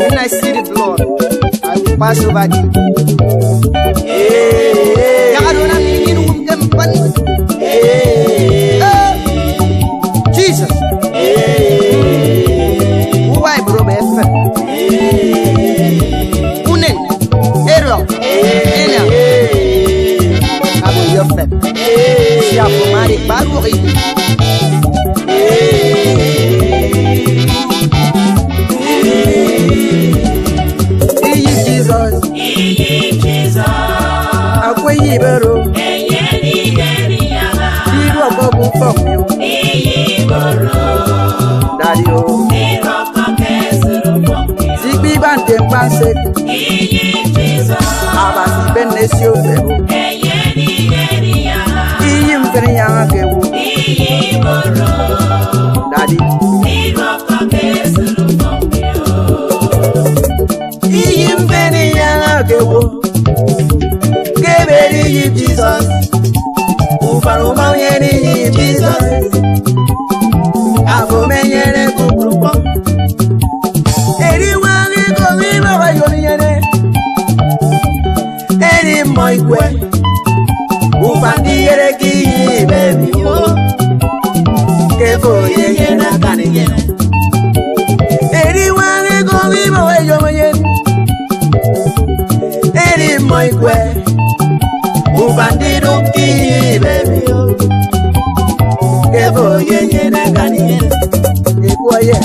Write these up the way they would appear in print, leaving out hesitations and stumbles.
When I see the blood, I will pass over thee. Yagadona minin wumkem pan. Eh, Jesus. Uwai bro befe. Unen. Ero. Ena. Abo yofe. Siapo mari baruri. Iyi Jizọs, Iyi Jizọs, akwa iyi bero, enye n'ihere ya ha. iru ọkọ bụ fọm yo, Iyi boro, dari o. ịrọkọ ka ezuru fọm yo. Zigbi bande mkpanse, Iyi Jizọs, abasi be na-esi ofe o. enye n'ihere ya ha. Iyi mfere ya ha kewu, Iyi boro, dari. ịrọkọ ka ezuru fọm yo. Iyi mfere ya ha kewu, kebere iyi Jizọs, ụfara ụma nyere iyi Jizọs, abụ menyere kụkpụrụkpọ. Eriwala ego ime ọyọ nyere, eri mmọ igwe, ụfa ndị yere ka iyi bebi o, kefe onye nyere aka n'inyere. Eriwala ego ime ọyọ nyere, eri mmọ igwe, ụfa ndị dụka iyi bebi o, kefe onye nyere aka n'inyere. Ekwu onye.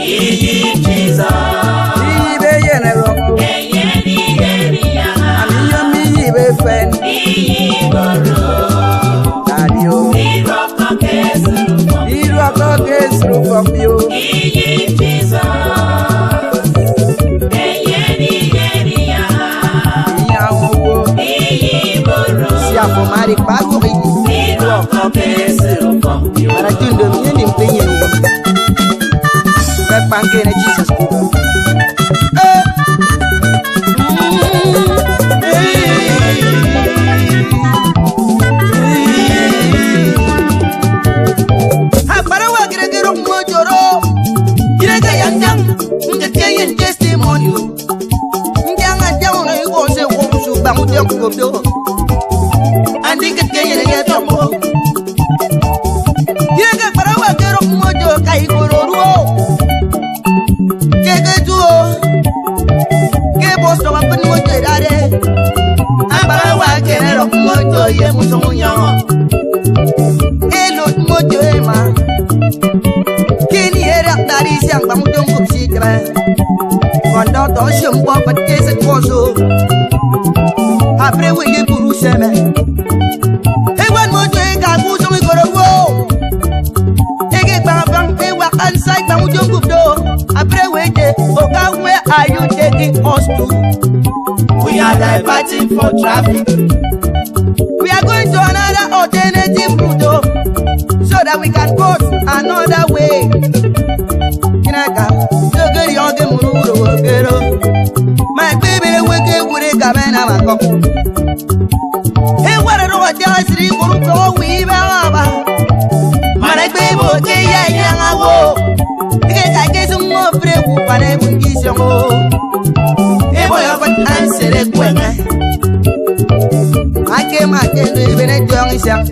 Iyi Jizọs, Iyi be yere rọmọ. enye n'ihere ya ha. Àmì yí be fẹ́ Iyi boro, tàbí o. ịrọkọ ka ezuru fọm Irú ọkọ késìrò fọ mi o. Iyi Jizọs, enye n'ihere ya ha. Ìyá àwọn owó Iyi boro, Siapo mari baruri. ịrọkọ ka ezuru fọm yo. Marajundo mini mpenye wum. Pekpankene Jesus kudo. Eh. Akparawa geregere mojoro. Girege yanjang ngekenyen testimony. Njanga jang no iko se wo su bang jang ko do. Andi ngekenyen ya tombo. Girege kparawa gero mojo kai kororuo. Kege tuo. Ke boso wa pin mojo dare. Akparawa gero mojo ye muso nyan. Elo mojo e ma. Kini era dari siang bang jong kup si jere. Kondo to shum bo pat kese koso. Apre we ye buru seme. Ewan mojo e ka ku song ikoro wo. Ege bang bang e wa ansai bang jong kup do. Apre we je oka where are you taking us to? We are diverting for traffic. We are going to another alternative route oh, so that we can cross another way. Kinaka, sogeri oge mururu ogero. My baby weke wure kamena mako. E were ro jasiri kuru ko wi ba ba. Mara gbe bo ke ya ya wo. Ike ka ke sumo pre ku pane bungi songo. E boyo pat ansere kweme. Ake ma ke no ibene jong isang.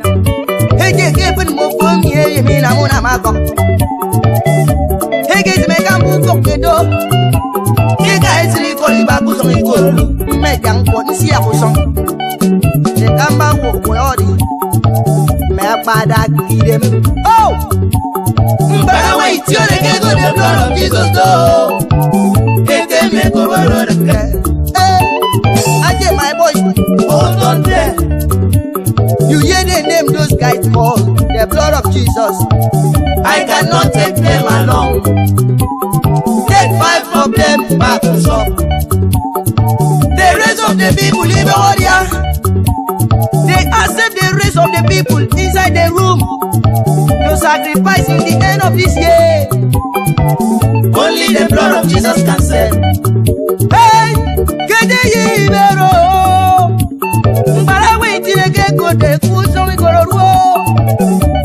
Eke ke pin mo fo mi e mi na mo na ma ko. Eke ti me ka mu ko ke do. Ke ka esiri ko ri ba ku song iko lu. Me jang ko ni si a ko song. Se ka mba wo ko ori. Me pa da ki dem. Oh! Mbara wa iti ore ke go the blood of Jesus do. Eke me ko boro reke. Eh! Aje my boy. Hold on there. You hear the name those guys call the blood of Jesus. I cannot take them along. Take 5 of them back to shop. The rest of the people in Oria, they accept the rest of the people inside the room to sacrifice in the end of this year. Only the blood of Jesus can save. Hey, kede yi ibero. Mbara we Chineke kote kuso ikororuo.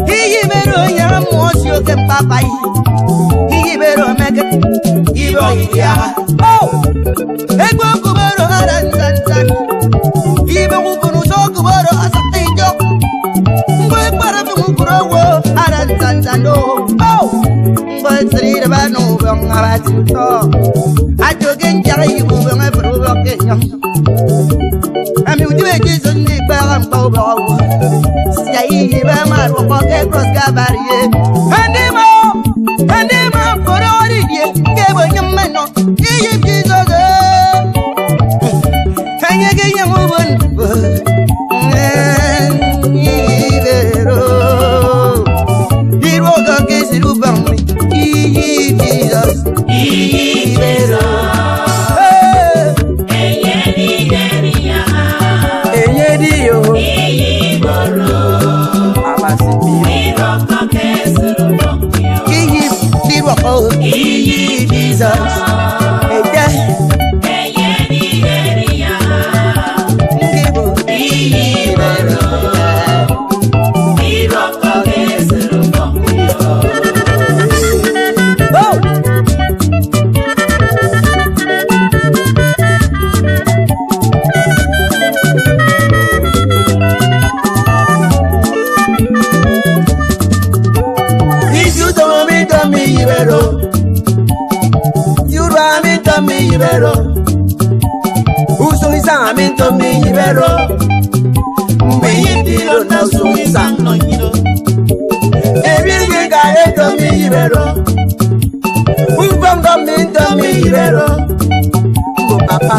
Iyi mero nyara mmụọ si oke mpapa yi. Iyi mero meke. Ibo Oh! Egbo kuboro ara nzanzan. Ibe wukuru so kuboro asa ijo. Ngwe kwara fi wukuru wo ara nzanzan o. Oh! Ngwe siri ba no bong aba tito. Ajo gen jara ibu bong ebru bong kenyo. Ami udiwe Jesu ni gbara mpa bo wo. Siya iyi ba ma ro ko ke cross gabarie. Andi mo! Andi mo foro ridie. Ngebo nyama no. Iyi Jesus. Kanye ge nyamu bon. Ibero. Iro ga ke siru bang mi. Iyi Jesus. Ibero. Enye di yo. Abasi mi. Iyi iro ko. Iyi Jesus. Ede. Ngebo. Ibero. Oh! Isu to mi to mi ibero. Yura mi to mi ibero. Uso isa mi to mi ibero. Mi yitiro na uso isa no yiro. Ebi ngi ka e to mi ibero. Ufongo mi to mi ibero. Mbo papa.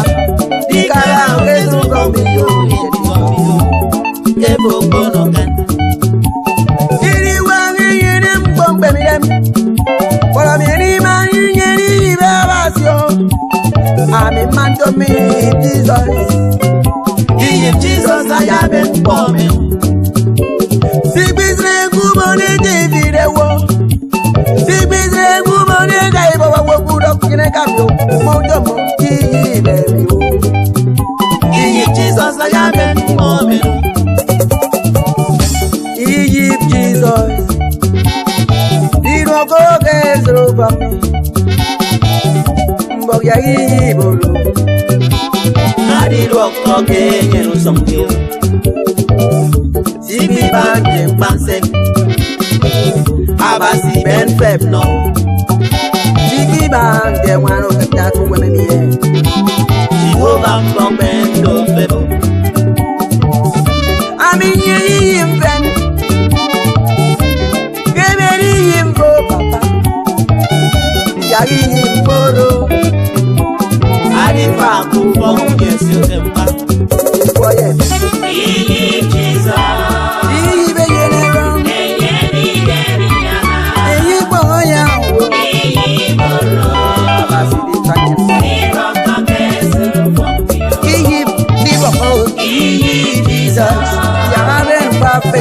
Dikara ogezu ko mi yo. Ebo kono kan. Iri wa ngi yiri mbo mgbe mi dem. Kpọrọ mi n'ime anyị nyere ibe abasị o. Amị mmadụ mi Jizọs. Iyi Jesus ayabe mkpọ mi. Sigbizire egwu m onye David ewo. Sigbizire egwu m onye ga ịbọwa wokwuru ọkụkịrị ka mi o. Mụ ụjọ m iyi ibe mi o. Iyi Jesus ayabe mkpọ mi. Iyi Jizọs. Iru oge zụrụ ụbọ m. Mbọ ya iyi bụrụ. Adịrị ọkọ ka enyere ụzọ m yo. Sibi banje mkpanse. Abasi ben feb nọ. Chiki ba nke nwanụ kacha akụkọ mmemme. Jehova mbọ ben do febo. Ami nye iyi mfen. Kebere iyi mfo papa. Ya iyi mforo. Adịfa akụkọ nwunye si ote mkpa. Oye. Iyi Jesus. Iyi be yere ro. Eyi gbo ya wo. Abasi di tanya. Iyi iro ko. Iyi Jesus. Ya be mpa fe.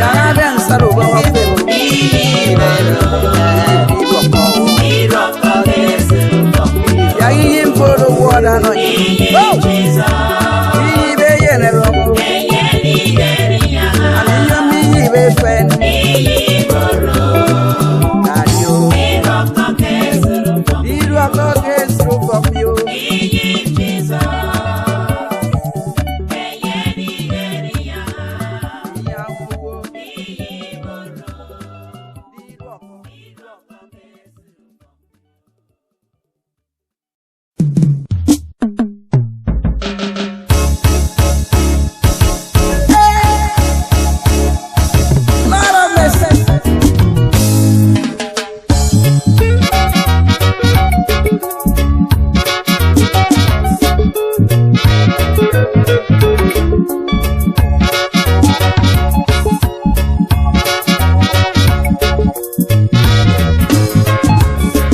Ya be nsaro bo fe. Ibero. Iro ko. Ya iyi mforo wo da no. Iyi be yere ro. Ami yo mi iyi be fen. Adio. Iru akoke suru fo mi o. Iya wo. Iru ako. Lord of mercy.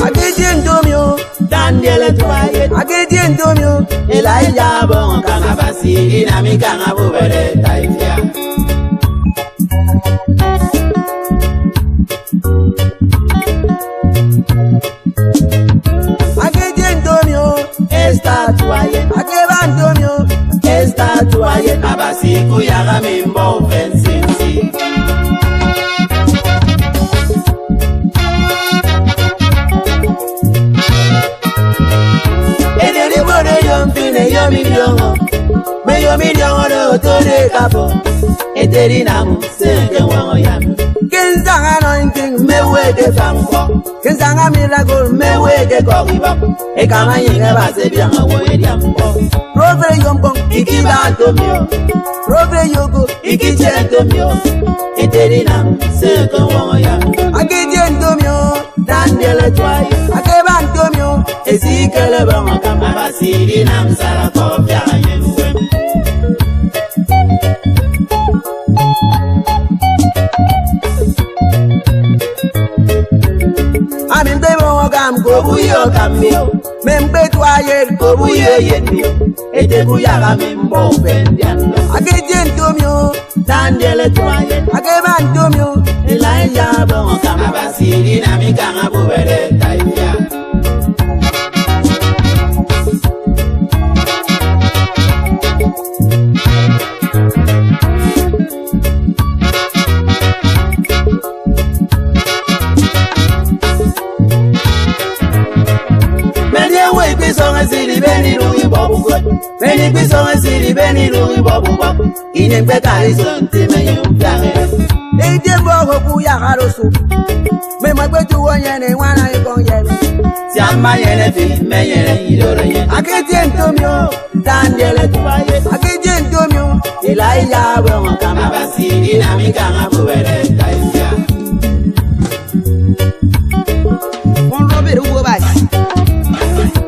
Ageje ndomi o, Daniel Tuaye. ageje ndomi o, Elijah bongo kanga basi inami kanga bubere taifia. ageje ndomi o, Esta tuaye, ageba ndomi o, esta tuaye abasi kuyaga mimbo ofensinsi. kafo eteri na mu senke wọn ya mi. Kenzanga anointing Meweke fambo Kenzanga miracle meweke kọribo ekama yẹn bá ṣe bí àwọn wo eri àmúbọ. Rovre yombong Ikiba tomi o Rovre yogo ikiche tomi o eteri na mu senke wọn ya mi. Akeje ntomio Daniel tuaye Akeba ntomio esi kele bọ wọn kama bá sì rí na musala kọ bí àwọn yẹn wẹ. Ami mbe mo kam ko Obu yóò kà mí o. Membe tuaye Obu yóò yé mi o eteku yàrá mi ń bọ̀ òfé ndí àná. Akeje ntomio Daniel tuaye. Akeba ntomio Elijah bọ̀ kama basiri na mi kama bubere taifia. Meni ewe ikpisọ̀rọ̀ siri bẹ́ẹ̀ nínú ìbọ̀ bukọ. Meni ikpisọ̀rọ̀ siri bẹ́ẹ̀ nínú ìbọ̀ bukọ. Ìnẹ̀gbẹ́ kàrí sọ̀ntì mẹ́yìn ń fi àrẹ. Eje mbo ku ya harosu Me magbe tu wonyene wana ikon yemi Tí a máa yẹrẹ fi mẹ́yẹrẹ ìlọrọ yẹn. Akeje ntomio Daniel tuaye. Akeje ntomio Elijah bọ̀ wọn kama basiri na mi kama bubere taifia. Wọ́n rọ́bìrì wo báyìí.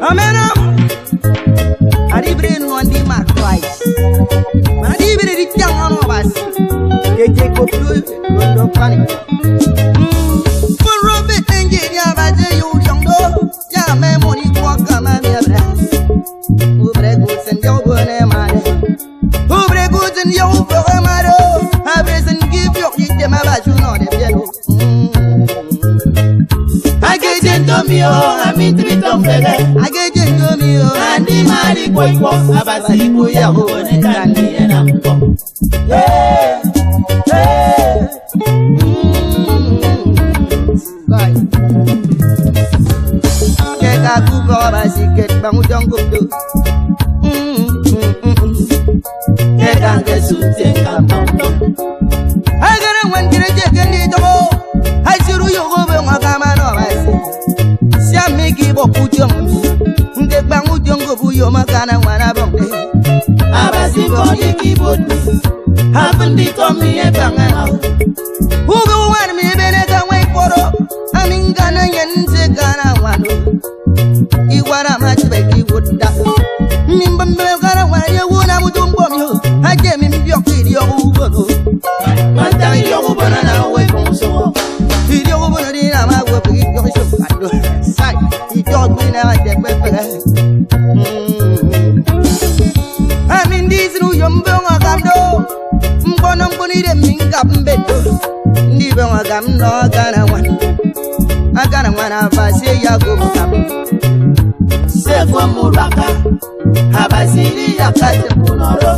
Amena. Adibiri nọ ndị ma Christ. Mana adibiri dị tia nwa nọ basi. Keje kopro lodo pani. Wọ́n rọ́bìrì engineer bàjẹ́ yóò yọ̀ǹdó. Yà mẹ́ mọ̀ ní kú ọkà má mi ẹ̀brẹ̀. Ubre gutsen yóò bọ̀ ní ma dẹ̀. Ubre gutsen yóò bọ̀ ní ma dẹ̀. Abresen kí bí òkè tẹ̀ má bàjú náà dẹ̀ bí ẹ̀ lọ. Akeje ntomi o, ami tiri tó fẹlẹ. Ageje ntomi o. Andi mari kpọikpọ, abasi ikú yà wò ní kàní yẹn na mbọ. Keka kuko basi ket bangu jongkup tu. Kẹ̀kẹ́ nke sùn tí nka pọ̀npọ̀. Agara wan kire je kendi tobo. Ai siru yogo be ngaka ma no basi. Sia mi ki bo kujong mi. Nge bangu jongkup yo makana wana bongde. Abasi kọ́ ní keyboard mi. Happen di tọ́ mi yẹn bàngẹ́ náà. Ugo wan mi bene ka wai poro. Amin kana yen se kana wano. Iwara ma chibe ki wudda. Mimba mbe kana wana ye wuna mutumbo mi. Aje mi mbyo kiri yo ubono. Manta yọ̀wù bọ̀nà náà wẹ̀ kún sọ̀wọ́. Ìdí owó bọ̀nà ní àmà wọ̀ pé kí ọ̀ṣọ́ kàdó. Sáì ìjọ ọ̀gbìn náà jẹ pẹ́pẹ́. Àmì ndí sínú yóò ń bẹ́ wọn kà dó. Mgbọ́nà mgbọ́nà ìdè mi ń kà ń bẹ̀ tó. Ndị bẹ́ wọn kà ń nọ gánà wọn. Agánà wọn àbá sí ẹ̀yà gbogbo kà mú. Sẹ́fọ̀ mú raka, abasi rí yàtá ti kùnà rọ.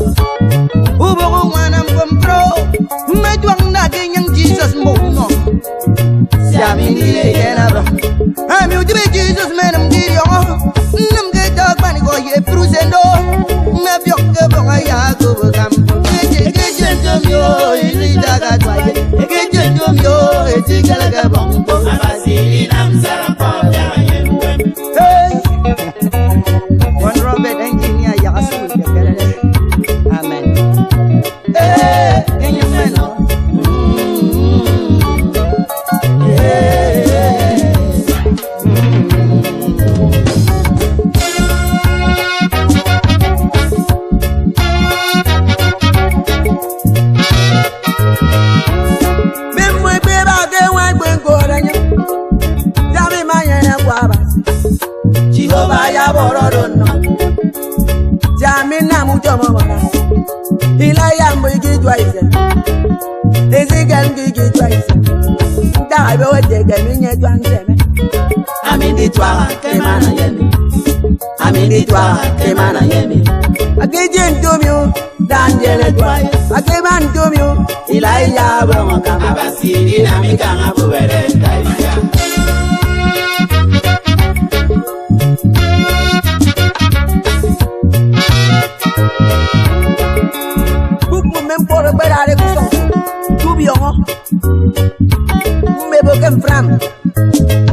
Ubogo wọn na mkpọmkpọrọ. Mmeju ọ̀hún náà kí nyẹ́ Jesus mbọ̀ nọ. Sí àmì nílé Yẹn náà bọ̀. Àmì òjìbí Jesus mẹ́rin kiri ọ̀hún. Nne m ga-eje ọgbani ka ọyẹ prusendo. Mmebi ọ̀kẹ́ bọ̀ wọn yà á gbogbo ka m. Keje keje ntomi o, ìlú ìjàgà tó ayé. Keje ntomi o, etí kẹlẹ́kẹ́ bọ̀ ń bọ̀. Abasi rí na musala kọ́ bí àwọn yẹn wẹ̀. Hey! One Robert engineer Yasu Kekelele. Amen. Hey, enyi meno. Mímú ìgbé bá gé wọn gbé ńkó rẹ yẹn. Jábí má yẹn rẹ kó abasi. Jehova ya bọ̀rọ̀ lọ nà. Jami náà mú jọmọ wọ̀nà. Ilé yà ń bọ igi jọ ìsẹ̀. Ezekiel ń igi jọ ìsẹ̀. Nta àbẹ̀ wọ́n jẹ gẹ̀mí yẹn jọ ń sẹ̀mẹ́. Ami di tuara kema na yemi. Ami di tuara kema na yemi. Akeje ntomi o, Daniel tuaye. akeba ntomi o. Elijah bọ̀ wọn kama. Abasi rí na mi kama bubere taifia. Kpukpu me Fram.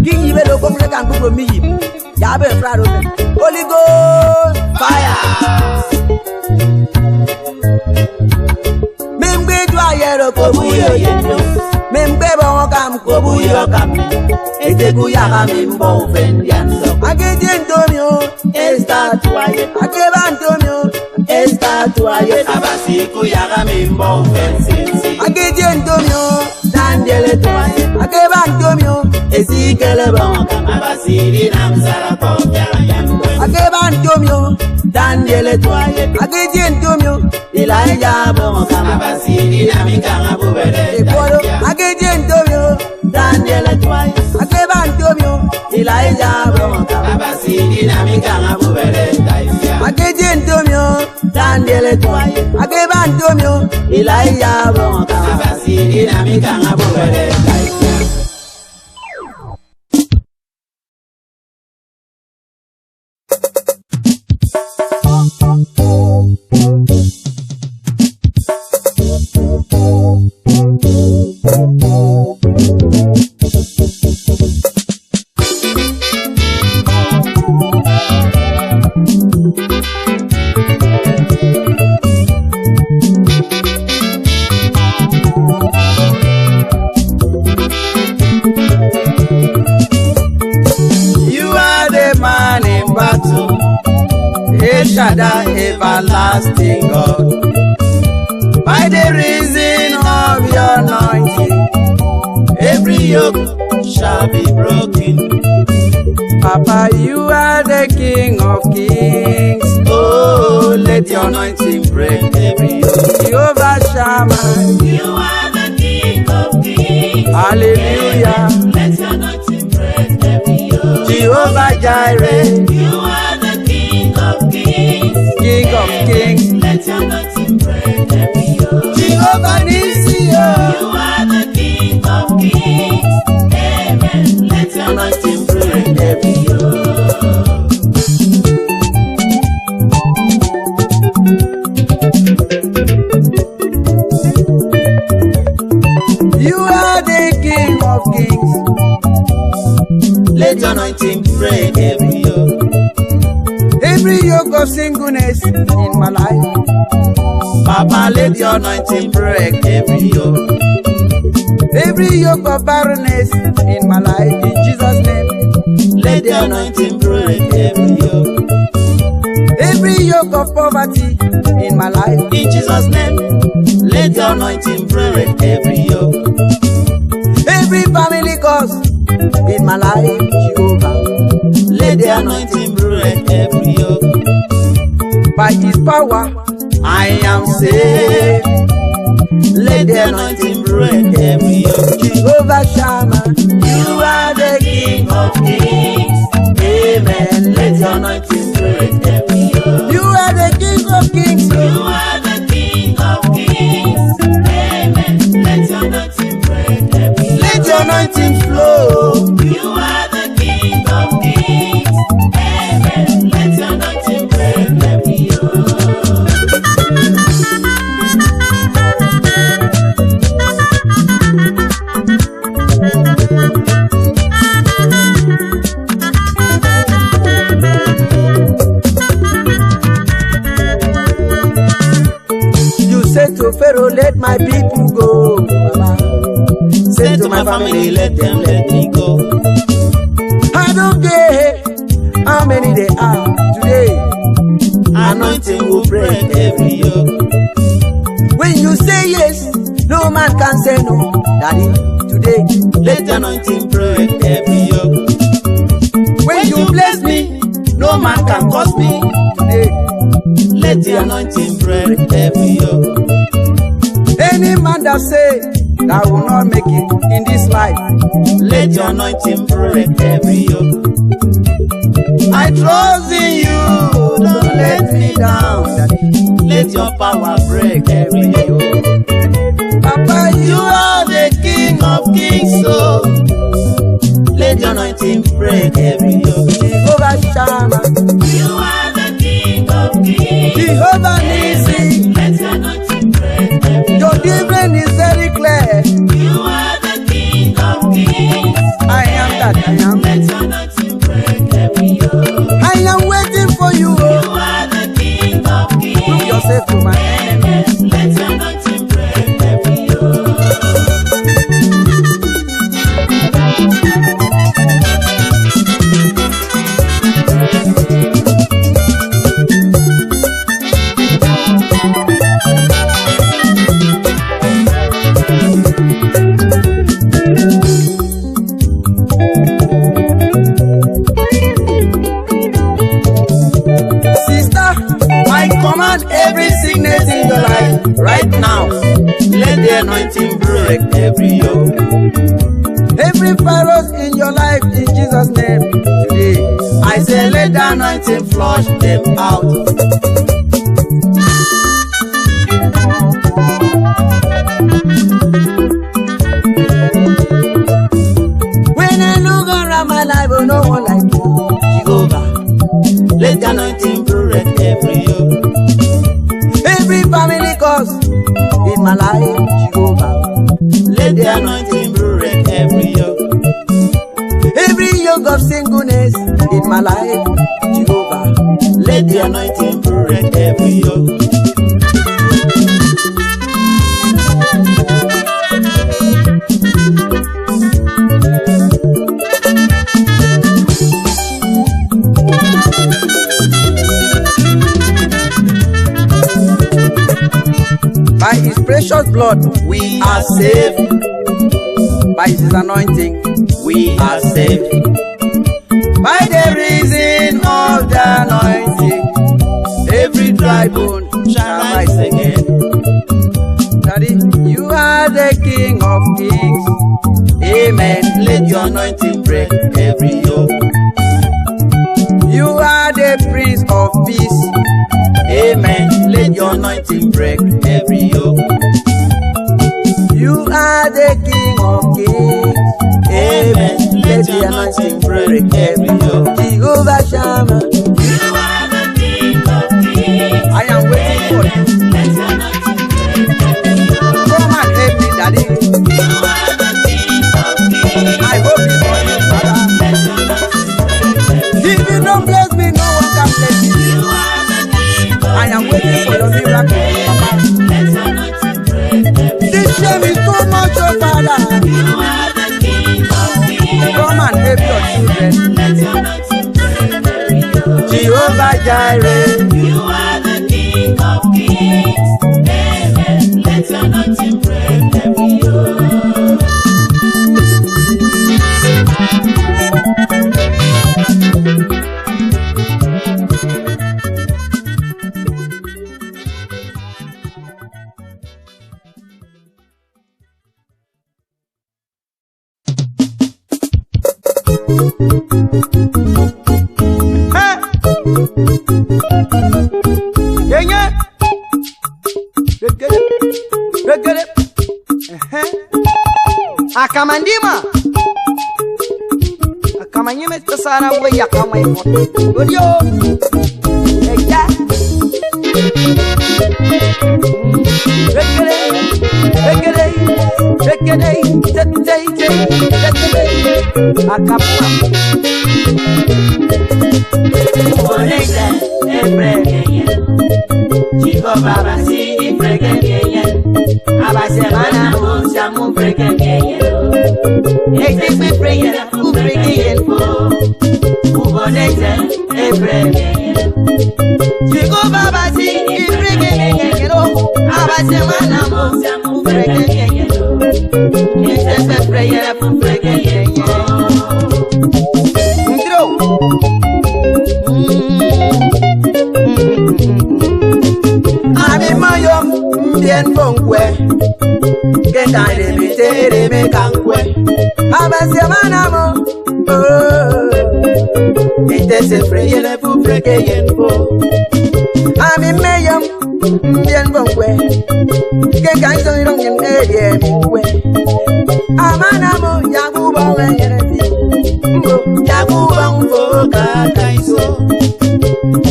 Ki yibe lo kofre kan gbogbo mi yib. Ya be fra ro. Holy Ghost Fire. Mi mgbe ju ayero ko bu Kobuyo yo. yendo. Mi mgbe bo won kam ko bu Kobuyo yo. kami. Eteku yaga mi mbo ofendiando. Akeje ntomi o. Esta tuaye. Akeba ntomi o. Esta tuaye. Abasiku yaga mi mbo ofensinsi. Akeje ntomi o. Dandele tuaye. Akeba ntomi o. Esikele bongo kama basiri na msara kofyara yambwe. Akeba ntomi o. Dandele tuaye. Akeje ntomi o. Ilaija bongo kama basiri na mikanga bubele. Ekoro. Akeje ntomi o. Dandele tuaye. Akeba ntomi o. Ilaija bongo kama basiri na mikanga bubele. Akeje ntomi o. Dandele tuaye. Akeba ntomi o. Ilaija bongo kama basiri na mikanga bubele. You are the man in battle, El Shaddai, everlasting God. By the reason of your anointing, Every yoke shall be broken. Papa, you are the King of Kings. Oh, let your anointing break Every yoke. Jehovah Shammah, You are the King of Kings. hallelujah. Let your anointing break every yoke. Jehovah Jireh, You are the King of Kings. King of Kings. Let your anointing break every yoke. Jehovah Nissi, oh. You are the King of Kings. Amen. Let your anointing break every yoke. You are the King of Kings. Let your anointing break every yoke. Every yoke of singleness in my life. Papa, let your anointing break every yoke. Every yoke of barrenness in my life. In Jesus' name. Let the anointing break every yoke. Every yoke of poverty in my life. In Jesus' name, let the anointing break every yoke. Every family curse in my life, Jehovah. Let the anointing break every yoke. By his power, I am saved. Let the anointing break every yoke. Jehovah Shammah. You are the King of Kings. Amen. Let your anointing break every yoke. You are the King of Kings. You are the King of Kings. Amen. Let your anointing break every yoke. Let your anointing flow. You are the King of Kings. Amen. Let your anointing break every yoke. You said to Pharaoh, let my people go. Baba. Say to my family, let them let me go. I don't care how many they are today. Anointing will break every yoke. When you say yes, no man can say no. Daddy, today. Let the anointing break every yoke. When you bless me, no man can curse me. today. Let the anointing break every yoke. Any man that say that will not make it in this life, Let your anointing break every yoke. I trust in you, don't let me down. Daddy. Let your power break every yoke. Papa, You you are the King of Kings, so let the anointing break every yoke. Jehovah Shammah. You are the King of Kings. Jehovah Nissi, Let your anointing break every Your yoke. difference is very clear. You are the King of Kings. Command every sickness in your life right now. Let the anointing break every yoke. Every virus in your life in Jesus' name today. I say, let the anointing flush them out. When I look around my life, oh, no one like you, Jehovah. Let the anointing break every yoke. Every family cause in my life, Jehovah. Let the anointing break every yoke. Every yoke of singleness in my life, Jehovah. Let the anointing break every yoke. By his precious blood, We are saved. by his anointing, We are saved. by the reason of the anointing, every dry bone shall rise again. Daddy, you are the King of kings. Amen. Let your anointing break every yoke. You are the Prince of Peace. Amen. Let your anointing break every yoke. You are the King of kings. Amen. Let your anointing break every yoke. Jehovah Shammah, You are the King of kings. I am waiting for you. Let your anointing break every yoke. Come and help me, Daddy. You are the King of kings. I hope it's for you, Father. Let your anointing break every If you don't bless me, no one can bless me. You are the King of I am waiting for your miracle, Papa. Let your anointing break every This shame is too much, oh Father. You are the King of kings. Come and help your children. Let your anointing break every yoke. Jehovah Jireh, You are the King of kings. Amen. Let your anointing break every yoke. Yenye. Regere. Regere. Ehe. Akamandima. Akamanyime tsana we yakamwe. Odio. Eja. Regere. Regere. Regere. Te te te. Te te. Akamwa. Bonete, efrekenye. Jehovah Abasi, ifrekenye. Abasi mana musa mu frekenye. Ete pe preye ku frekenye po. Bonete, efrekenye. Jehovah Abasi, ifrekenye. Abasi mana Musa mu frekenye. Ete pe preye ku frekenye. Ndro. Ami mayom mbien bonkwe. Kenda reme te reme kankwe. Abasi manamo. Oh. Ite se freyele fu freke yenpo. Ami meyom mbien bonkwe. Kenda iso irong yen edie minkwe. Amanamo yagu bonge yeneti. Mbo yagu bongfo kakaiso.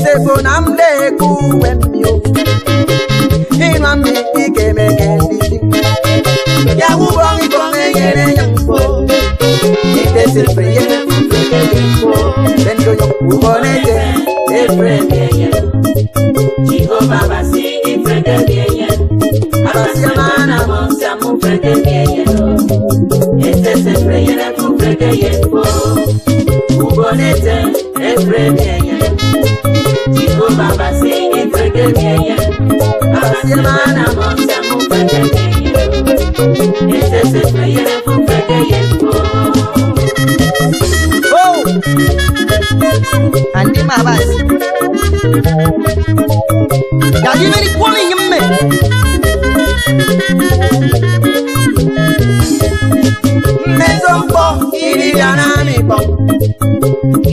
Sefo namde kuwemio. Inwa mi ikeme kendisi. Yagu bongi bonge yere yangfo. Ite se freyele fu freke yenpo. Bendo yo ubonete efre. Jehovah Abasi, ifrekenye. Abasi mana musa mu frekenye. Ete se preye ku frekenye po. Ubonete, efrekenye. Jehovah Abasi, ifrekenye. Abasi mana musa mu frekenye. Ete se preye ku frekenye po. Oh. Andima basi. Yimeni kwami nyimme. Mmezo mkpọ iri bịa na mịkpọ.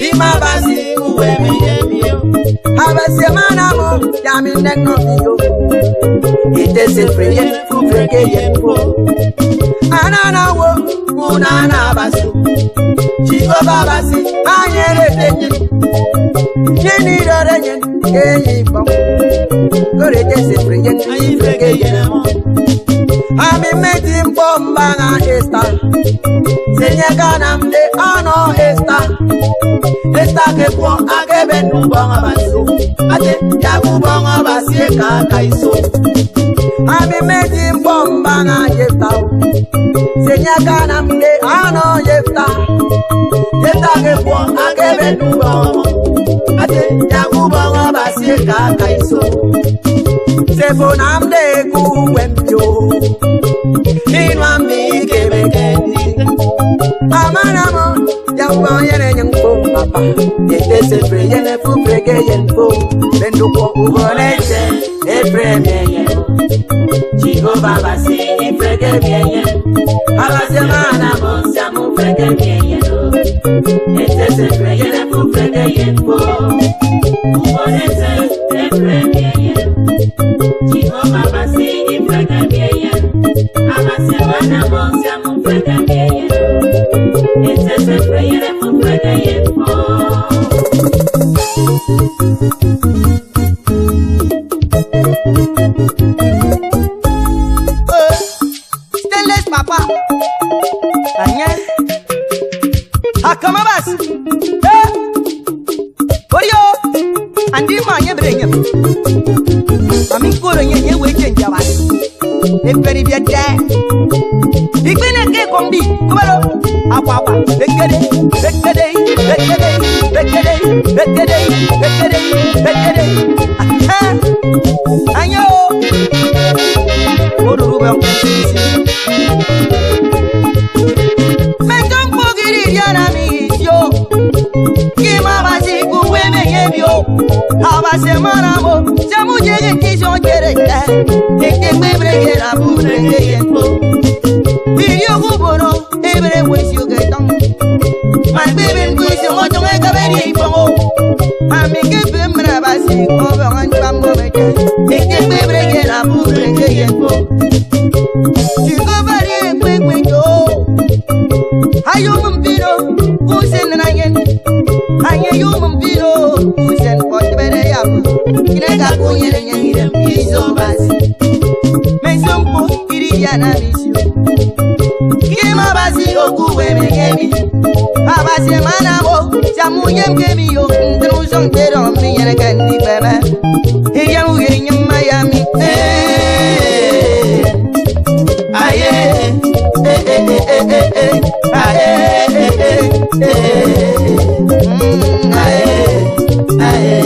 Ime abasi uwe meyemio. Abasi mana mụ ya mi nne nọ mi yo. Itese freye fufreke ye mpo. Anana wo kuna na abasi. Jehova abasi anyere tenye. Nyeni rọrọ nye enyi bọ. Kore tese freye fufreke ye mpo. Ami meti mkpọ mbagha esta. Senye kana mde ano esta. Esta ke kwọ akebe n'ụbọngọ baso. Ate ya kụbọngọ basie ka aka iso. Ami meti mkpọ mbagha yefta. Senye kana mde ano yefta. Yefta ke kwọ akebe n'ụbọngọ. Ate ya kụbọngọ basie ka aka iso. Sefo na mde kuwe mpio. Inwa mi kebe kendi. Amanamo, yambo yene nyambo papa. Yete sefre yene fupreke yenpo. Benduko Ubonete efre mienye. Jehova basi ifreke mienye. Abasi mana mo siamu freke mienye. Ete sefre yene fufreke yenpo. Ubonete efre mienye. Jehova basi ifreke mienye. Abasi mana mo siamu freke mienye. Ete sefre yene fufreke yenpo. Stainless papa. Anya. Akama bas. Eh. Orio. Andi ma nye bere nye. Mami koro nye nye we chenja bas. Eferi bi de. Igbene ke kombi. Kubalo. Akwa akwa. Ekede. Ekede. Ekede. Ekede. Ekede. Ekede. Ekede. Aha. Anya o. Oruru be nkwesi. Mẹjọ ń kpogiri yàrá mi yìí o. Kí má bá sí ikú wé mẹ́yẹ bí o. Àbàṣẹ mọ́ra mo, ṣé mú jẹ́gẹ́ kí sọ jẹrẹ jẹ́? Èké gbé brèké rà bú brèké yẹn kó. Ìrí ogún bòrò, ebèrè wo èsì òkè tán. Mà gbé mi ń kú ìṣe wọ́n tó ń kábẹ́ ní ìfọ̀n o. Àmì kéfì mìíràn bá sí ikú ọbẹ̀ wọn ń gbà mọ́ mẹ́jẹ. Èké gbé brèké rà bú brèké yẹn kó. Jehova rí ègbé gbèjò ayo mpiro kusen na yen anye yo mpiro kusen potbere ya kinega kunyere nyire izo basi mesompo iri ya na misio kima basi okuwe megemi abasi mana bo jamunye mgemi yo ndru zongero mi yere kendi bebe iya uye nyama ya mi eh aye eh eh eh eh eh aye eh eh eh aye aye.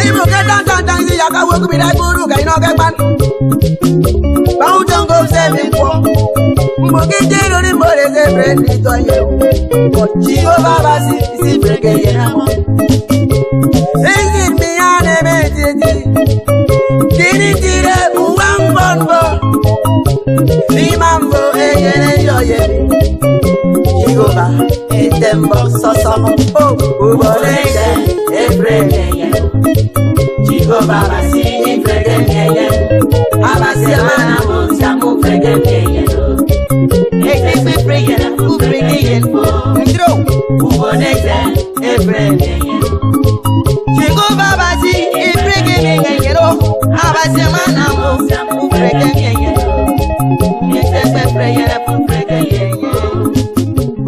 Ibo ke dan dan dan si yaka wo kubi da guru ka ino ke pan. Bawo jongo se mi po. Mbo ke jero ni mo le se pre ni to ye. Ko Jehova ba si si pre ke ye na mo. Ezi mi ane me titi. Kini tire uwa mbonbo. Ni mambo eyere yo ye mi. Jehova etembo soso mo. Oh, Ubonete efre mienye. Jehova basi ifreke mienye. Abasi mana mo siamu freke mienye. Ete freke yene fu freke yenpo. Ndro. Ubonete efre mienye. Jehova basi ifreke mengengero abasi mana mo ufreke mengengero Ete freke yene fu freke yenye.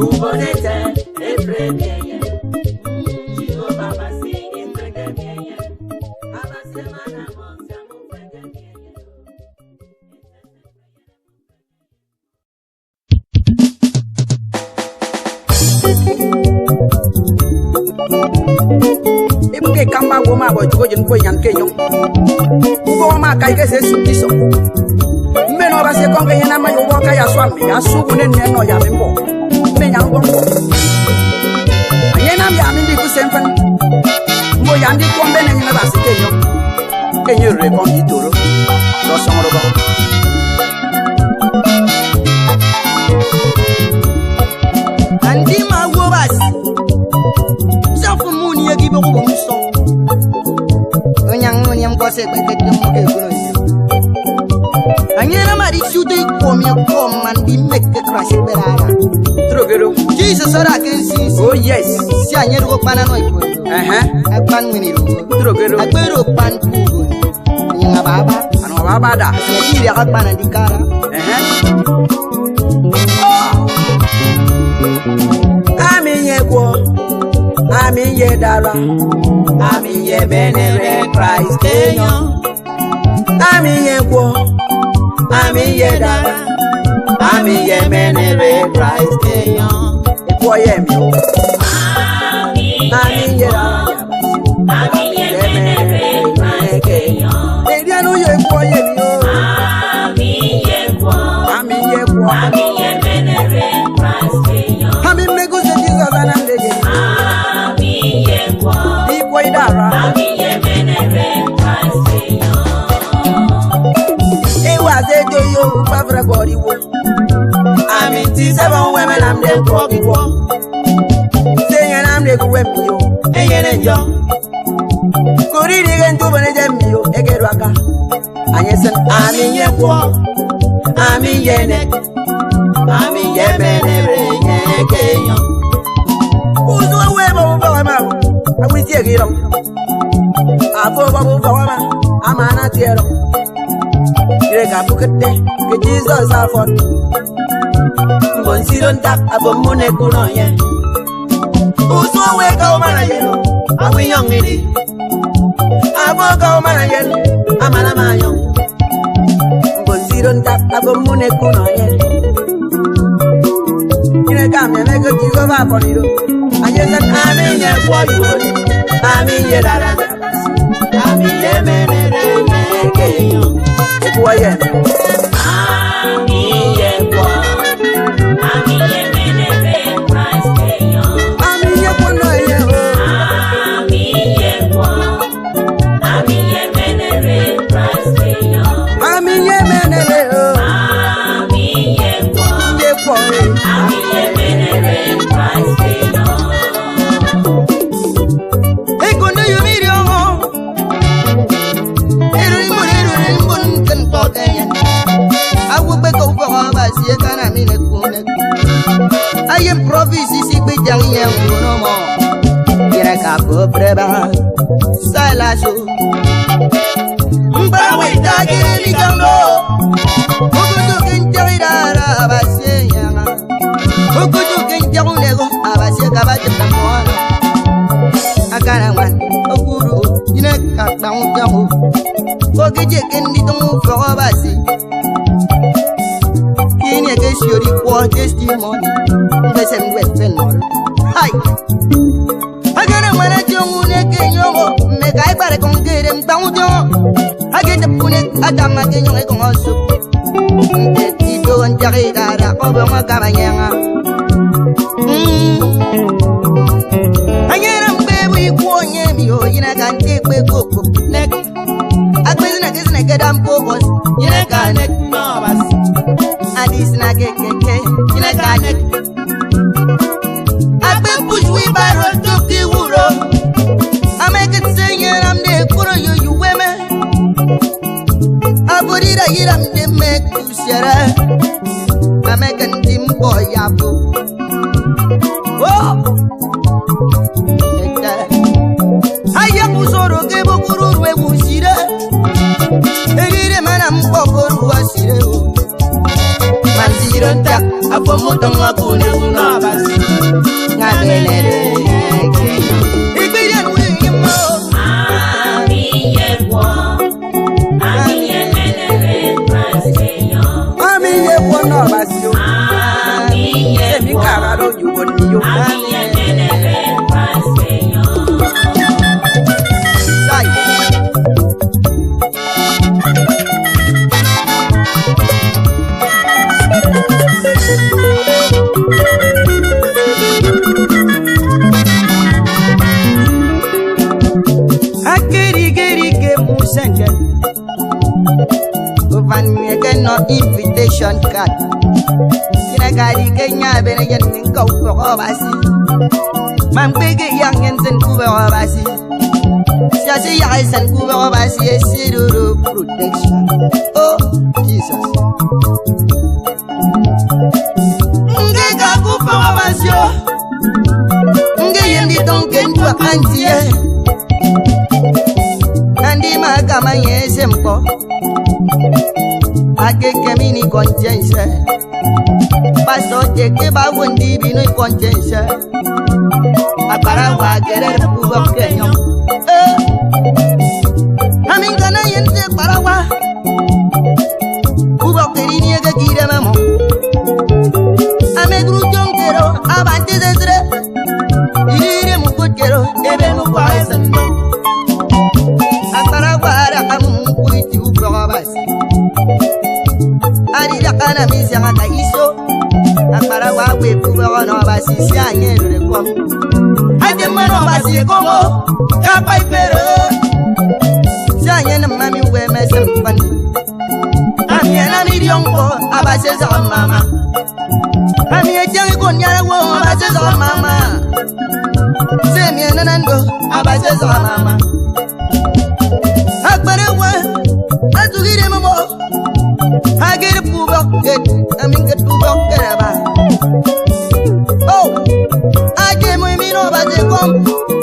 Ubonete efre mienye. Jehova Kamba wo ma bo jugo jin ko yan ke yon. Ugo ma kai ke se su kiso. Mme no ba se kon ke yana ma yo wo ka ya so mi ya su ku ne ne no ya mi mo. Mme nya ngo mo. Anye na mi ami ndi ku sempan. Mo ya ndi ko mbe ne nyina ba se ke yon. Enye re kon di toro. So so ro ba. Andi ma wo basi. Safu muni ye gibe ko muso. Onyang onyam ko se gbe ke mo ke ko no. Anyera mari shude ko mi ko man di make crash berara. Trogero. Jesus ora ke si. Oh yes. Si anyero ko pana no ipo. Eh. Agban ngini ro. Trogero. Agbero pan ku. Nyanga baba. Ano baba da. Se kiri akpana dikara. Eh. Ami ye kwo. Ami ye dara. Ami ye benere Christ kenyo. Ami ye kwo. Ami ye dara. Ami ye benere Christ kenyo. Ekwo ye mi o. Ami ye dara. Ami ye menere Christ kenyo. Eri anu ye kwo ye mi o. Ami ye kwo. Ami ye kwo. Ami ye menere Christ kenyo. Ami megu se Jesus anandege. Ami ye kwo. Ikwo idara. Ami ye menere Christ kenyo. Ewa se do yo pavra goriwo. Ami ti seven women am dem kwa kiwo. Se yan am de kuwe mi yo. Eye ne yo. Kori di gen tu bone jem mi yo. Ege raka. Anye sen ami ye kwa. Ami ye ne. Ami ye mene re nye kenyo. Uzo we bo bo ma. Awi ti egi ro. Abo bo bo ma. Amana ti ero. Ireka bukete ke Jesus afon. Mbon siron tak abon mune kuno ye. Uzo we ka o mana yelo. Awi yong iri. Abo ka o mana yelo. Amana mayo. Mbon siron tak abon mune kuno ye. Ireka me me ke Jesus afon iro. Aye sen ami ye kwa yu. Ami ye dara. Ami ye menere me ke yo. Ekwa ye. Ami ye kwo. Ami ye menere Christ kenyo. Ami ye kwa no ye o. Ami ye kwo. Ami ye menere Christ kenyo. Ami ye menere o. Ami ye kwo. Ye kwa e. Ami ye menere Christ kenyo. Eko no yo miri omo. Ero imbo ero imbo nken to kenya. Awo gbe ko fo ba si e kana mi ne ku ne. Aye improvise si gbe jang yen no mo. Yere ka bo preba. Sala so. Mba we ta ke li kando. Ogudu ken jira ra ba si yanga. Ogudu ken jaru ne go aba si ka ba te mo na. Akara wan okuru ine ka gba un jawo. Ogeje ke ndi to mu fo ba si. Kini eke siori kwa testimony. Mbese mwe fenor. Hai. Agara wana jongu ne kenyogo. Me kai bare kon kere mba un jawo. Agete pune adama kenyo e kon osu. Nte tito njari dara obo mo kabanyanga. Anyera mbebu ikuonye mi o yina kante kwe koko nek. Agbezi na kezi na keda mpobos yina ka nek nobas. Adis na kekeke yina ka nek. Agbe push we baro toki wuro. Ameke tsenye ramde kuro yo yuweme. Aburira yiramde me kusiara. Ameke ntimbo yapo. Oh! Aya kusoro ke bokuru rwe musire. Erire mana mbokoru wasire o. Manziro nta apo mutonga kune kuno basi. Ngabelere ke. Ikbiri anu yemo. Ami ye kwo. Ami ye menere Christ kenyo. Ami ye kwa no basi o. Ami ye Se mi kwo. kara ro yu bo ni yo. Ami ye menere Christ kenyo. Musenge. Uvan mi no invitation card. Kinagari kenya bene yen ninka uko basi. Mam bege yang yen sen kube basi. Siasi ya sen kube basi esiruru protection. Oh Jesus. Ngega kufa basi yo. Nge yendi tonke ndwa kantie. Andi magama yese mpo. Akeke mini conscience. Paso cheke ba wundi binu conscience. Apara wa querer pubo kenyo. Eh. Amingana yente parawa. Pubo kerini ege kire mamo. Amegru jonkero abante desre. Irire mukotero ebe mukwa esendo. Apara wa ara kamu kuiti ubo basi. Arira kana misianga ka iso. Apara wa we pubo no basi si anyero de kom. Ade mano basi komo kapa ipero. Si anyena mami we mesem pan. Ami na mi diongo abase za mama. Ami ejangi ko nyara wo abase za mama. Se mi nando abase za mama. Akpere wa azugire mamo. Agere pubo get amin get pubo keraba. Oh aje mo mi no base kom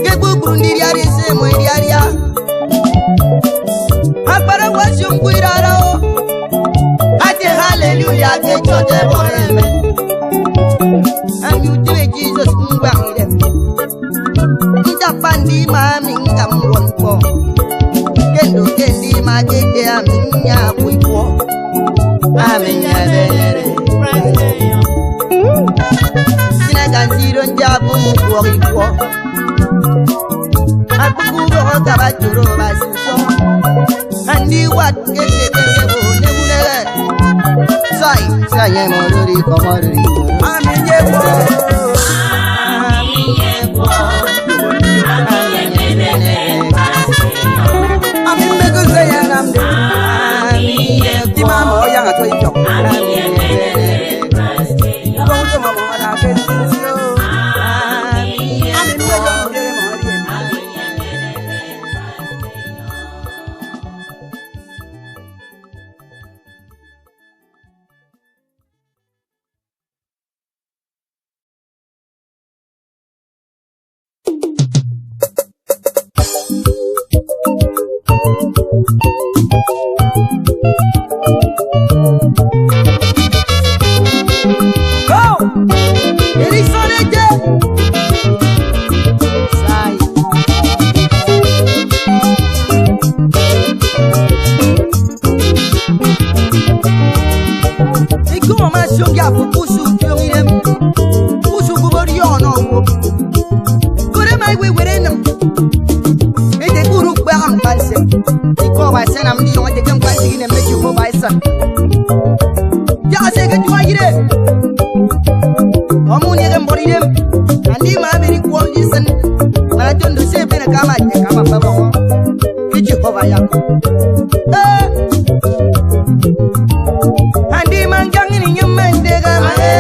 ke gbuguru ndiri ari se mo iri ari ya. Akpere wa shunguirara o. Ate hallelujah ke chote boreme. And you do it Jesus ngwa ire. Ntapandi ma mi ngam ron po. Kendo kendi ma keke ami nya kuikwo. Ami nya bere. Sina njabu mu kuikwo. Akuku bo ka ba turo ba siso. Andi wat keke keke bo nebunele. Sai sai mo lori ko mo lori. Ami nye wo. Ami nye wo. Ami nye bere. Ami mego se ya namde. Ami nye wo. Di mama o yang ato ijo. Ami nye bere. Ubo ujo mama na ke sio. Ami nye Ami mego mo mo ri. Ami nye bere. Go! Elisonete! Sai. Iku ma shonga fukusu kyongirem. Kusu kubori ono wo. Kore mai we werenam. Ete kuru kwa am panse. Iko wa sena mdi no te kam panse ne mechi ko baisa. Ya se ke tuwa ire. Omu nye mbori dem. Andi ma beri kuom jisen. Mana tondo se pena kama te kama baba ko. Ki Jehova ya. Eh. Andi mangang ni nyemende kama. Eh.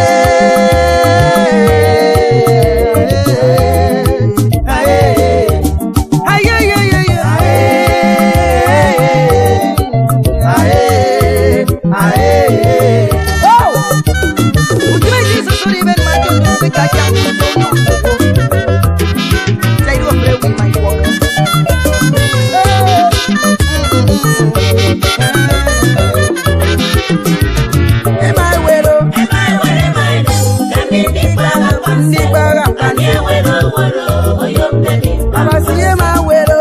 Ay ay ay ay ay. Ay. Oh! Ujue Jesus uri ben ma tondo pe ka cha ni no. Say do pray with my walk. E ma wero. Ndi gbara Ami ewero woro oyom demi. Abasi e ma wero.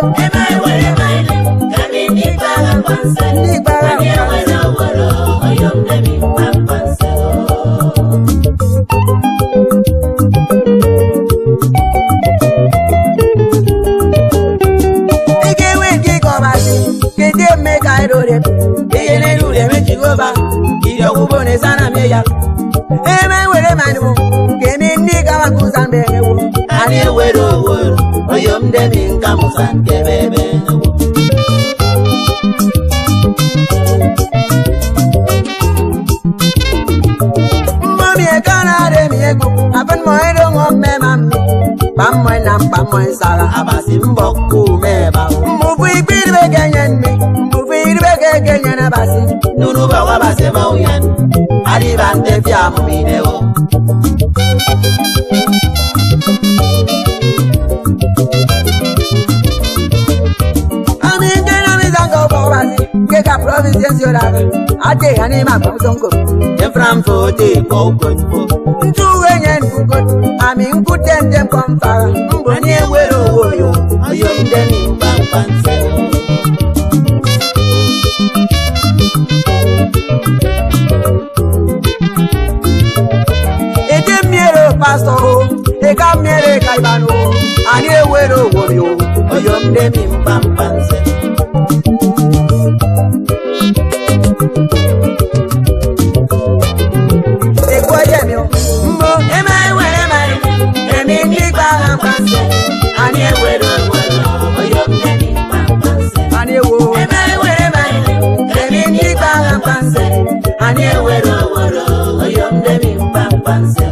Ndi gbara Ami ewero woro oyom demi pampanse. Ike we ki ko basi. Kede me ka erore. Iye ne rure me Jehova. Iri okubo ne sana me ya. E ma were manu. Kemi ndi ka wa kusan be wo. Ani ewero woro oyom demi nkamusan kebebe wo. Emi kanare mi egu, afen mo ero ngome mami. Pamoy nam pamoy sala, abasi mbok kume ba. Mbufu ikpiri kenyen mi, mbufu iribe kenyen abasi. Nunu bawa base mauyan, aribante fiamu mineo. Ami nkena mi zango bobasi, ke ka providence yoraba. Ate hani ma kumsongo. Eframfote kokonfo. Ntu wenyen kukot, ami nkutende mkomfara. Mbo Ani ewero woyo, oyomdeni mpampanse. Ete miere pastor o, eka miere kaibano. Ani ewero woyo, Oyomdeni mpampanse. Ekwo jemi o. Mbo ema ewere mari, emi ndikpa hampanse. Ani ewero woyo, oyomdeni mpampanse. Ani ewo. Ema ewere mari, Emi ndikpa hampanse. ani ewero woyo, oyomdeni mpampanse.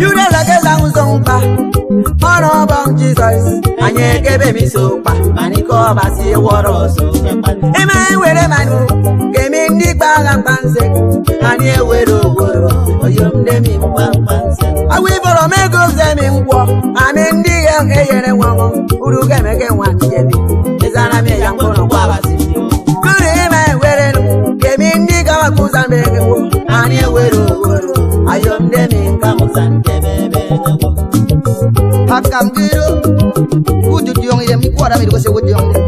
Yuda lakeza nzongpa, ọ̀rọ̀ ọbọ̀n Jesus, anyị ekebe mi sokpa, Maniko basi woro so kepani. Ema ewere manu, kemi ndị gbagha mkpanse, Ani ewero woyo, oyomdeni mpampanse. awa ifọrọ mego zemi ngwọ, amị ndị ya eyere nwanwọ, uru gemege nwa njebi, Ezara mi ya mkono kwa basi yo. Kuru ema ewere nu, kemi ndị gawa kuza megewo, Ani ewero woyo, ayomdeni nkamusante bebe. Hakam giro kudu diong yem kwara mi ko se wudiong de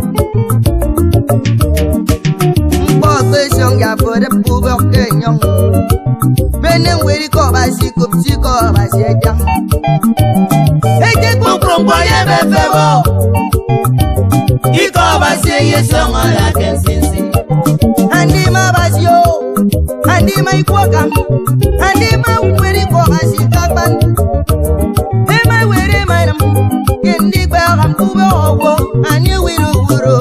mpo pe song ya fo de pu bo ke nyong bene weri ko ba si ko si ko ba si eja eje ku Kpọmkpọ ye bẹ fẹ́ bọ̀. Ikọ̀ ọba sí eye sọ̀ngọ̀ la kẹ́sìnsìn. andi ma ba si o andi ma ikwo kam andi ma weri ko ba si kakpan e ma were ma nam kendi gba kam ku bo wo ani wero woro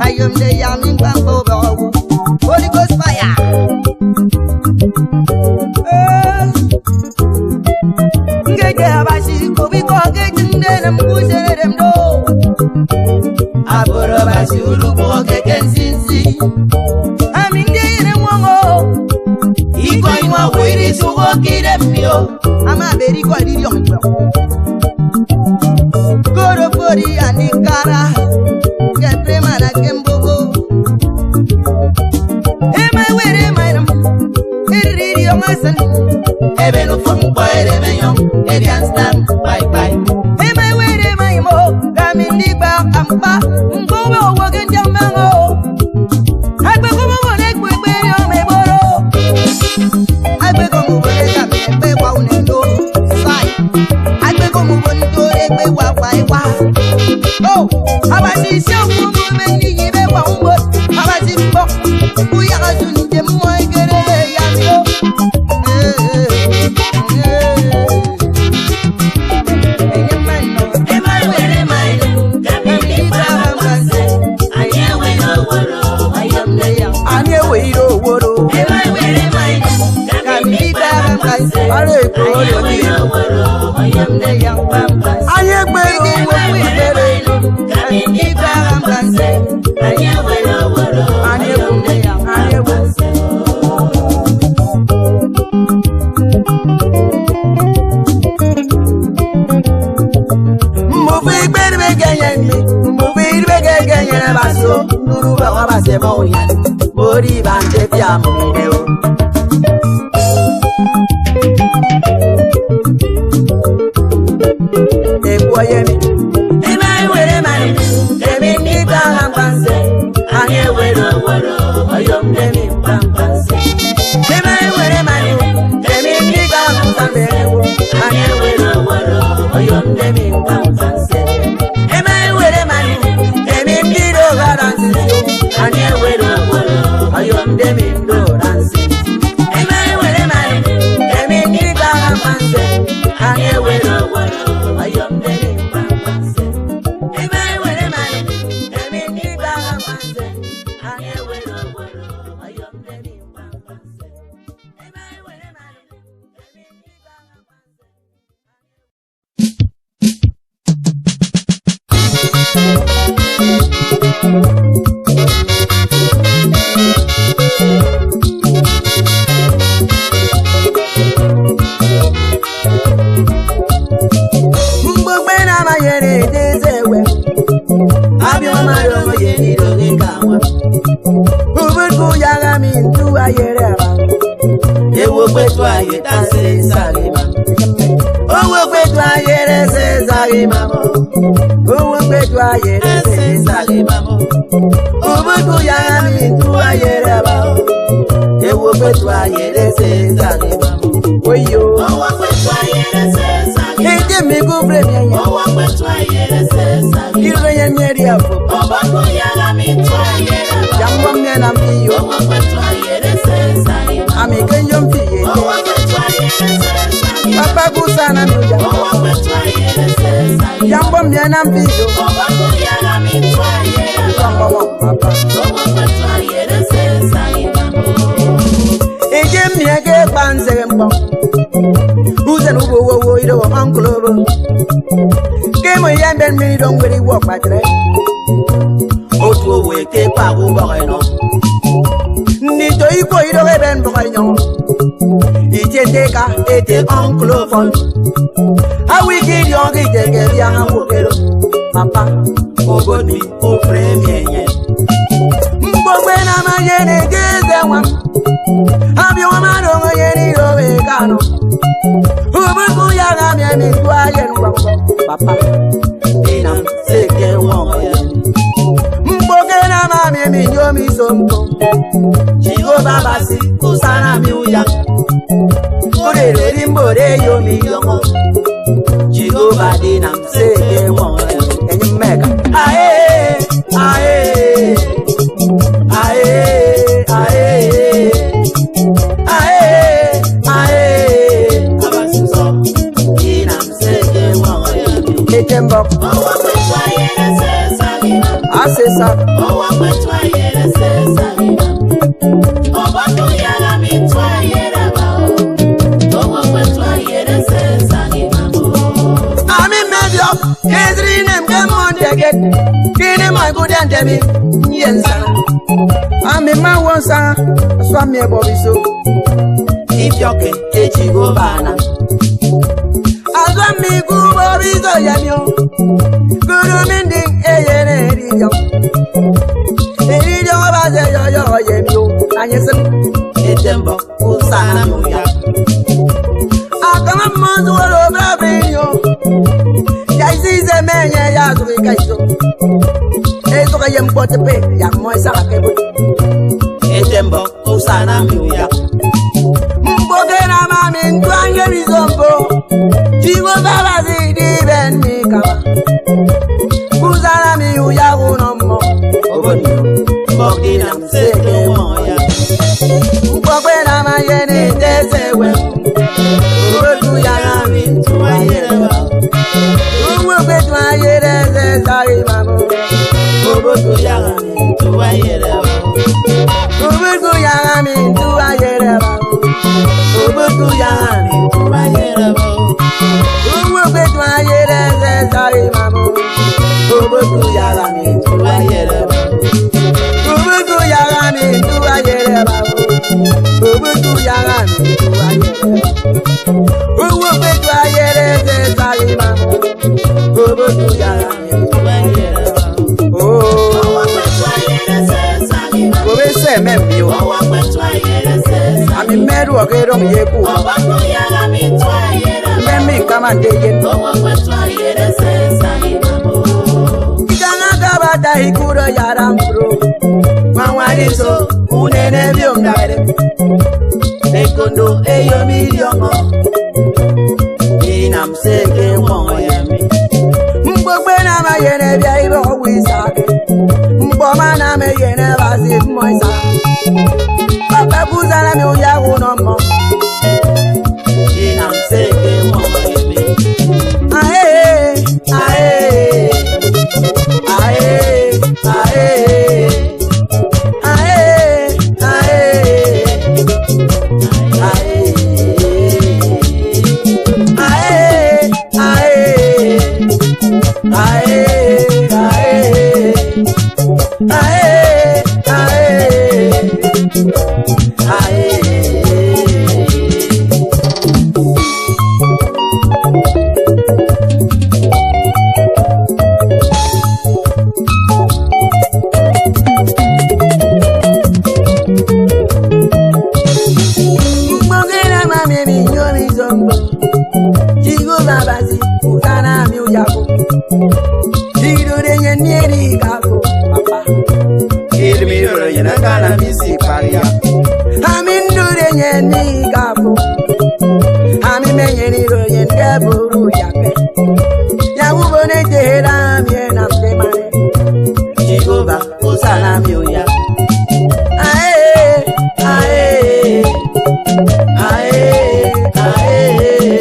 ayom de ya mi gba ko bo wo Holy Ghost fire. Eh. Ngeje abasi ko bi ko ke jinde nam ku sere dem do. Àbúrò bá sí olùkọ́ kẹ̀kẹ́ nsínsí. Ami nge yere wongo. Ikọ̀ ìwọ̀n wíri sùwọ́ kiri mi o. Ama beri ko riri on gbe. Koro fori anikara. Ke prema na ke mbogo. E ma were ma nam. Eriri o masan. Ebe nu fún pọ̀ èrè mẹ́yàn, èrè anstam báibái. E ma were ma imo. Kami ndigba ampa. Ngowe owo ke njamango. Agbe ko mo le gbe gbe ri o me boro. Agbe ko mo le ka me gbe wa unendo. Sai. Agbe ko mo bo ntore gbe wa wa wa. Oh, abasi se ku mo me ni yibe wa umbo. Abasi mbo. Ku ya ka sun je mo igere ya mi o. Eh eh. Eh. Enye mano. Ẹ má wẹ̀rẹ̀ máa lò, kẹ́mi nípa pàṣẹ. Àní ewero woro, ayọ̀mdẹ̀yà. Ani ewe iro woro, Ẹ má wẹ̀rẹ̀ máa lò, kẹ́mi nípa pàṣẹ. ara ekpo Àní olo ni. ewero woro, ayọ̀mdẹ̀yà pàmpàṣẹ. Anyị ekpere owo ekpere, Kami nípa pàṣẹ. Àní ewero woro, Ani ewo, ayọ̀mdẹ̀yà ani ewo. pàmpàṣẹ. Mbufu ikpere genye mi, mbufu iribe genye abasi o, nuru bawa base mo yan, mori bante fiamu mine o. Ekwo yemi, ema ewere mani, emi nígbà hampanse, Àní ewero woro, ayọ̀mdẹ̀mí pàmpàṣẹ. ema ewere mani, emi nígbà hampanse, Àní ewero woro, ayọ̀mdẹ̀mí pàmpàṣẹ. ema ewere mani, emi ndiro garansi, Àní ewero woro, ayọ̀mdẹ̀mí ndòransi. ema ewere mani, emi nígbà ayere ba. Ewo kwetu aye ta se sare ma. Owo kwetu ayere se sare ma mo. Owo gbedu ayere Se se sale mamo. Obodo ya mi tu ayere ba. Ewo kwetu ayere se sare ma mo. Oyo. Owó pẹ̀tù ayẹrẹ ṣe sáré. Eje mi go bre mi yen. Owó pẹ̀tù ayẹrẹ ṣe sáré. Ire yen mi ri afo. Ọba tó yára mi tó ayẹrẹ bá. Jambo mi na mi yo. Owó pẹ̀tù ayẹrẹ ṣe sáré. Ami kenyo fi ye. Owó pẹ̀tù ayẹrẹ ṣe sáré. Papa gusa na mi ya. Owó pẹ̀tù ayẹrẹ ṣe sáré. Jambo mi na mi yo. Ọba tó yára mi tó ayẹrẹ bá. Jambo mo papa. Owó pẹ̀tù ayẹrẹ ṣe sáré. Eje mi ege panze mbo. Uze nubo wo wo iro uncle obo. Ke mo ye ben mi don weri wo patre. Otu owo eke pa agbụgbọ eno. Ni to iko iro e ben bo nyo. Ije te ka ete uncle ofon. Awi ki ri on ki je ke bi an wo kero. Papa Ogo mi ofre mi enye. Mgbogbe na ma ye ne jeze nwa. Abi wa ma do ye ni ro we kanu. Ubuku ya ga mi mi tu aye ngwa. Papa Inam seke won ya. Mgboge na ma mi mi yo mi so mpo. Jehova basi kusana mi uya. Orere rimbore yo mi yomo. Jehova dinam seke won ya. Enyi mmeka. Ae, ae, ae, ae, ae, ae. Abasi so inam seke won ya. Ete mbok. Owó pẹ̀tù ayẹrẹ ṣe sáré. Asesa. Owó pẹ̀tù ayẹrẹ ṣe sáré. Ọba tó yára mi tó ayẹrẹ bá o. Owó pẹ̀tù ayẹrẹ ṣe sáré. Ami medio. Kesri nem ke monde get. Kini ma guden demi. Yensa. Ami ma wonsa. So mi e bobiso. Ifyoke ke Jehova na. Azwa mi ku bobiso yamio. Guru minding eyere eriyo. Eriyo ba se yo yo yemio. Anyesen. Etembo kusana mi uya. Akama mmanzu woro brabrinyo. Yaisi se menye ya zuki kaiso. Ezo ka yem pote pe ya mo isa ka kebo. Etembo kusana mi uya. Mboge na mami ntwange bizombo. Chigo baba si di ben mi kama. Kuzana mi uya kuno mo. Oboni mbok dinam seke won ya. Mboge na ma yene tese we. Odu ya na mi Tu ayẹrẹ bá o. Uwe gbedu ayere se sari mamo. Obodo yara mi Tu ayẹrẹ bá o. Ubugu yara mi ntu ayere ba. Obodo yara mi Tu ayẹrẹ bá o. Uwe gbedu ayere se sari mamo. Obodo yara mi Tu ayẹrẹ bá o. Ubugu yara mi ntu ayere ba. Ubugu yara mi ntu ayere ba. Uwe gbedu ayere se sari mamo. Obodo yara mi Tu ayẹrẹ bá o. Oh, Owó pẹ̀tù ayẹrẹ ṣe sáré. gobe se membi o. Owó pẹ̀tù ayẹrẹ ṣe sáré. Ami meru ogero mi yeku. Ọba tó yára mi tó ayẹrẹ bá o. Memi kama ndeye. Owó pẹ̀tù ayẹrẹ ṣe sáré. Ikanga kabata ikuro yara mpro. Mawariso unene biomdare. Ekondo eyo miliongo. Inam seke won ya mi. Mgbogbe na ma yene bia ibo wisa. Mgboma na me yene basi moisa. Papa buzala mi uya kuno mo. Inam seke won ya mi. Ae, ae, ae, ae, ae, ae, ae, ae, ae, ae, ae, ae, ae. Nyere na misi paria. Ami ndure nye ni gabo. Ami menye ni ro nye ndeburu yape. Ya wubo ne jehera mi na mtemare. Jehova usala mi oya. Ae, ae, ae, ae,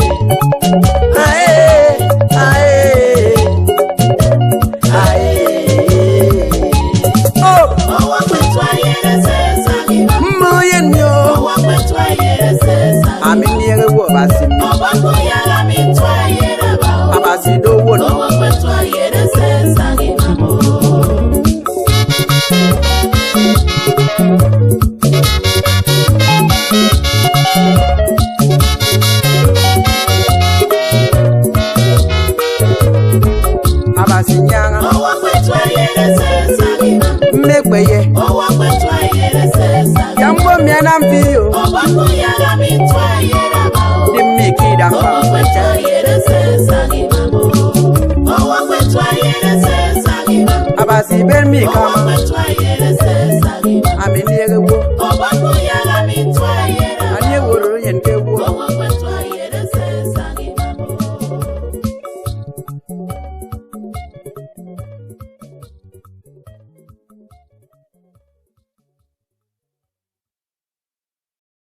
ae, ae, ae. Oh, mmoye nyo. Ami niere wo basi mi. Abasi do wo no. Abasi nyanga. Mmekweye. Ya mbo mie na mfi yo. Di mi kida mpa. Abasi ben mi kama.